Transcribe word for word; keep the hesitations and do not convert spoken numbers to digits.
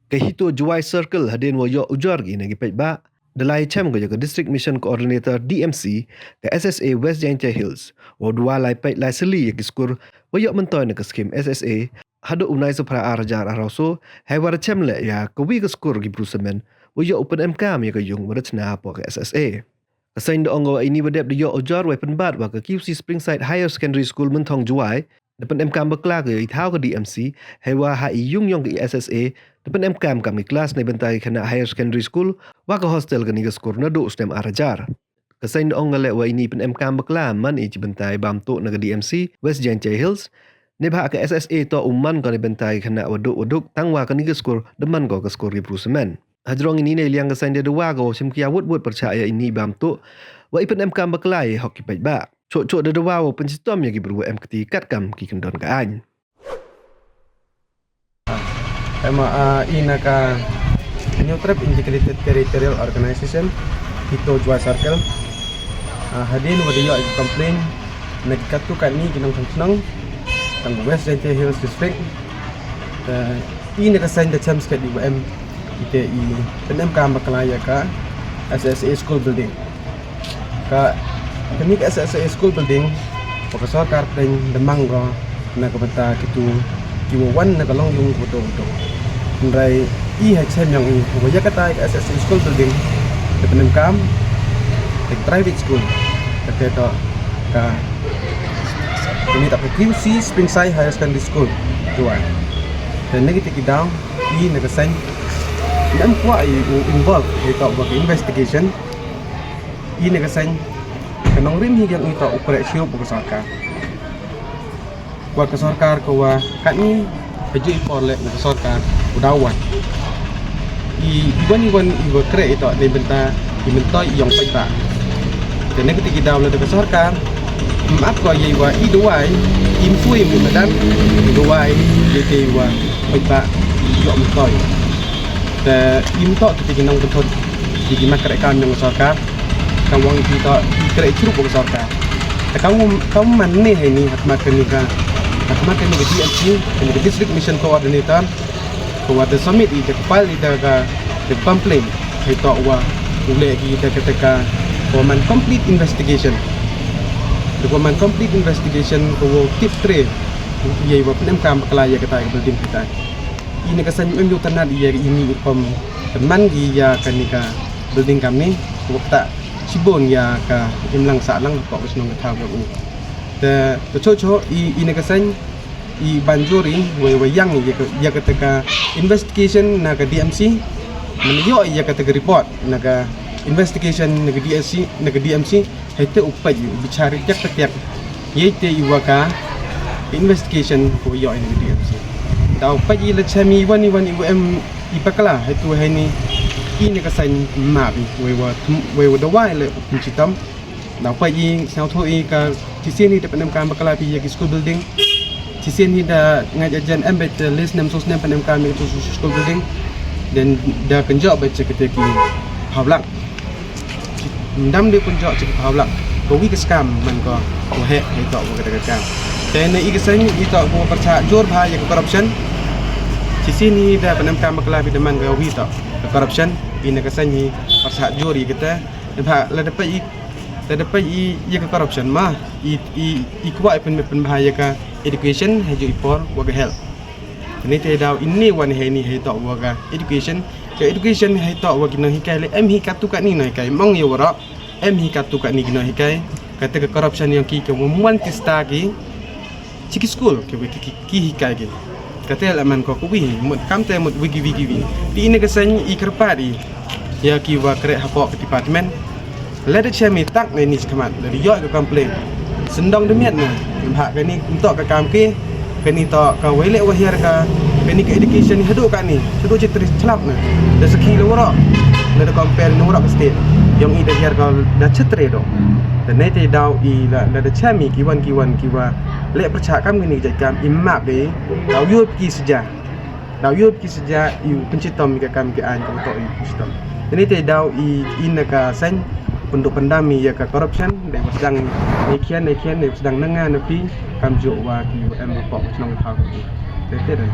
Ka HITO Jowai Circle hadien wa yoh ujor ki na ki paidbah, da lai chem ko ya ka District Mission Coordinator, D M C, ka S S A West Jaintia Hills, wa dawa lai paid lai sylli ya ki skur wa yoh myntoi na ka scheme S S A, haduh u nai sa phra ar hajar arphaw so, hei wa da chem le ya ka wi ka skur ki bru samen wa yoh u pynemkam ya ka yung wa da chna hapoh ka S S A. Ka seng da ong wa ini wa dep da yoh ujor wa pynbat wa ka Q C Springside Higher Secondary School Mynthong Jowai da pynemkam bakla ko ya i thaw ka D M C, hei wa ha i yung yong ka S S A da pynemkam kam ki klas na bynta ki khynnah higher secondary school wa ka hostel kani ka skur naduh u snem ar hajar. Ka seng da ong ka le wa ini pynemkam bakla man i chi bynta i bam tuh na ka D M C West Jaintia Hills. Neibhah ka S S A toh u man ko na bynta ki khynnah wa duk wa duk, tang wa kani ka skur da man ko ka skur ki bru samen. Hajrong ini, neiliang ka seng da dawa ko chim ki ya wut wut pyrchah ya ini bam tuh wa i pynemkam bakla ya hok ki paidbah. Choh choh da dawa wa pynchitom ya ki bru wa em kti katkam ki kyndon ka aiñ. Em, ah, i na ka Hynñiewtrep Integrated Territorial Organization, HITO Jowai Circle. Ah, hadien wa da yoh i complain na ki katto katni ki nongchong chnong tang West Jaintia Hills District. Te i na ka seng da chem sket i wa em, i te i pynemkam bakla ya ka S S A School Building. Ka, kani ka S S A School Building wa ka sorkar pdeng da mang ko na ka bynta kitu ki wa wan na ka longyung ka wa duk wa duk. Hynrei i ha chem yong i wa ya kata ka S S A School Building da pynemkam da ka private school, kata toh ka, kani toh ka Q C Springside Higher Secondary School, Jowai. Te na kiti ki daw i na ka seng da em kwah i u involve hei toh wa ka investigation. I na ka seng ka nongrim hi yong i toh u kreh chirup wa ka sorkar. Wa ka sorkar ka wa katni, ha ju i por le na ka sorkar u daw wan. I, i wan i wan i wa kreh i toh na bynta i myntoi yong paidbah. Te na kiti ki daw lada ka sorkar ym ap ko ya i wa i dawai, im tui im madan i dawai ya i wa paidbah i yoh myntoi. Te im toh kiti ki nongpynthut, kiti ki mat kreh kam yong ka sorkar. Ka wa i toh i kreh chirup wa ka sorkar. Te ka wa, ka wa man ne heini, ha khmat kani ka, ha khmat kani ka D M C, kani ka District Mission Coordinator, ka wa da submit i, da file i da ka, da complain hei toh wa u leh ki da ka, da ka wa man complete investigation. Da ka wa man complete investigation ka wa tip tre ya i wa pynemkam bakla ya kata ka building kita. I na ka seng em yoh tynat ya i ni i rukom pynman ki ya kani ka building kamni, wa kata chibun ya ka imlang sahlang hapoh ka chnong ka thaw ka u. Te, te choh choh i, i na ka seng i ban jur i wa, wa yang ya ka, ya kata ka investigation na ka D M C, man yoh ya kata ka report na ka investigation na ka D M C, na ka D M C, hei te u peit i u bichar i tiak tiak ya i te i wa ka investigation ka wa yoh i na ka D M C. Da u peit i la chem i wan i wan i wa em i bakla, hei tu heini i na ka seng map i wa i wa, wa i wa dawai le u pynchitom. Da u peit i sñiawthooh i ka chisien hi da pynemkam bakla phi ya ki school building. Chisien hi da ngait ajan em beit le snem so snem pynemkam ya ki school building. Then da kynjoh beit cha kite ki phaw lak. Ndam de pynjoh cha ki phaw lak. Ka wi ka scam man ko wa heh hei toh wa kata ka kam. Te na i ka seng i toh wa pyrchah jur bha ya ka corruption. Chisien hi da pynemkam bakla phi da man ka wi toh ka corruption. I na ka seng hi pyrchah jur i kata. Bha lada peit i, lada peit i ya ka corruption ma, i, i, i kwah i pyn, pynbha ya ka education, ha ju i por wa ka health. Te ni te daw i ni wan heini hei toh wa ka education. Ka education hei toh wa ki nonghikai le em hi katu kani nonghikai, mong ya waroh, em hi katu kani ki nonghikai. Kata ka corruption yong ki ka wa man ki sta ki chi ki school ki wi ki, ki, ki hikai ki. Kate la man ko ka wi hi, mut kamte mut wi ki wi ki wi. Te i na ka seng i kyrpad i ya ki wa kreh hapoh ka department. Lada chem i tak na ini chi khmat, lada yoh ka complain, syndong da miat na. Bha kani ym toh ka kam ki, kani toh ka wa i leh wa hiar ka, kani ka education i haduh kani, haduh chi tre chlap na. Da sakhi la waroh, lada compare na waroh ka state. Yong i da hiar ka da chi tre doh. Te ni te daw i la, lada chem i ki wan ki wan ki wa leh pyrchah kam kini ki jait kam, i map de, daw yoh ki saja. Daw yoh ki saja i pynchitom i ka kam ki aiñ ka wa toh i pynchitom. Te ni te daw i, i na ka seng pynduh pyndam i ya ka corruption, de wa sdang i khian, i khian, de wa sdang na nga na phi, kamjooh wa ki wa em hapoh ka chnong ka thaw ka phi. Te te da.